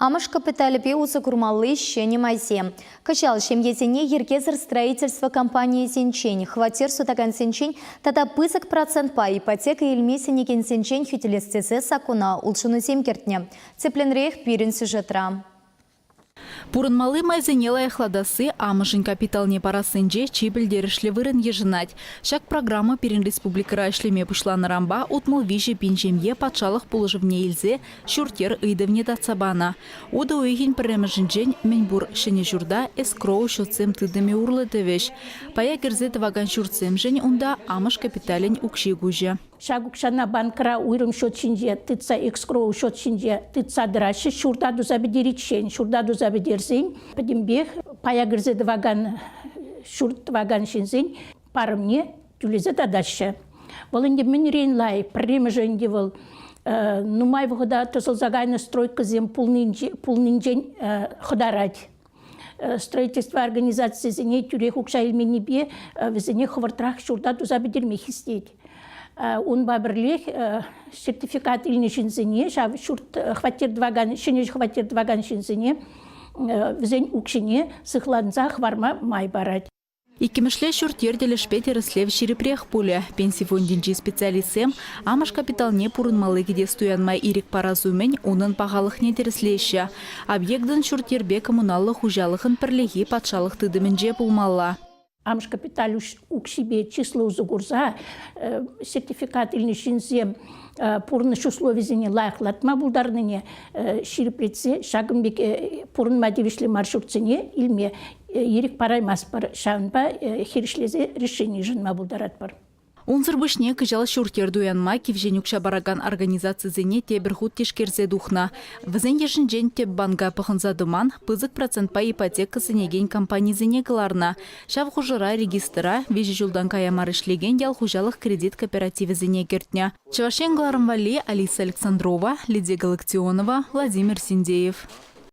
Амӑш капиталӗпе усӑ курмалли ҫӗнӗ майсем. Кӑҫал ҫемьесене йӗркесӗр строительство компанийӗсенчен, хваттер сутакансенчен тата пысӑк процентпа ипотека илме сӗнекенсенчен хӳтӗлес тесе саккуна улшӑнусем кӗртнӗ. Тӗплӗнрех пирӗн сюжетра. Пурӑнмалли майсене лайӑхлатасси амӑшӗн капиталне парассинче чи пӗлтерӗшлӗ вырӑн йышӑнать. Ҫак программа пирӗн республикӑра ӗҫлеме пуҫланӑранпа 63 пин ҫемье патшалӑх пулӑшӑвне илсе ҫурт-йӗр ыйтӑвне татса панӑ. Утӑ уйӑхӗн пӗрремӗшӗнчен мӗнпур ҫӗнӗ ҫурта эскроу-счетсем тытӑмӗ урлӑ тӑвӗҫ. Пая кӗрсе тӑвакан ҫуртсемшӗн унта амӑш капиталӗн укҫи куҫӗ. Ҫак укҫана банкра уйрӑм счет ҫинче тытса, эскроу счет ҫинче тытса тӑраҫҫӗ. Ҫурта туса пӗтериччен, ҫурта туса пӗтерсен пӗтӗмпех пая кӗрсе тӑвакан ҫурт тӑвакан ҫынсен парӑмне тӳлесе татаҫҫӗ. Вӑл ӗнтӗ мӗнрен лайӑх? Пӗрремӗшӗ ӗнтӗ вӑл нумай вӑхӑта тӑсӑлса кайнӑ стройкӑсем пулнинчен хӑтарать. Строительство организацийӗсене тӳрех укҫа илменнипе вӗсене хӑвӑртрах ҫурта туса пӗтерме хистет. Унпа пӗрлех сертификат илнӗ ҫынсене, ҫав ҫурт хваттер тӑвакан, ҫӗнӗ хваттер тӑвакан ҫынсене вӗсен укҫине сыхланса хӑварма май парать. Иккӗмӗшле ҫурт-йӗр тӗлӗшпе тӗрӗслев ҫирӗпрех пулӗ. Пенси фондӗнчи специалистсем амӑш капиталне пурӑнмалли кӗтес туянма ирӗк парас умӗн унӑн пахалӑхне тӗрӗслеҫҫӗ. Объектӑн ҫурт-йӗрпе коммуналлӑ хуҫалӑхӑн пӗрлехи патшалӑх тытӑмӗнче пулмалла. Амӑш капиталӗ укҫипе чыслӑ усӑ курса сертификат илнӗ ҫынсем пурнӑҫ условийӗсене лайӑхлатма пултарнине ҫирӗплетсе ҫакӑн пек пурӑнма тивӗҫлӗ мар ҫуртсене илме ирӗк параймастпӑр. Ҫавӑнпа хирӗҫлесе решени йышӑнма пултаратпӑр. Унсӑр пуҫне кӑҫал ҫурт-йӗр туянма кивҫен укҫа паракан организацисене тепӗр хут тишкерсе тухнӑ. Вӗсен йышӗнчен тӗп банка пӑхӑнса тӑман, пысӑк процентпа ипотека сӗнекен компанисене кӑларнӑ. Ҫав хушӑра регистра виҫӗ ҫултан кая мар ӗҫлекен ял хуҫалӑх кредит кооперативӗсене кӗртнӗ. Чӑваш Ен кӑларӑм валли Алиса Александрова, Лидия Галактионова, Владимир Синдеев.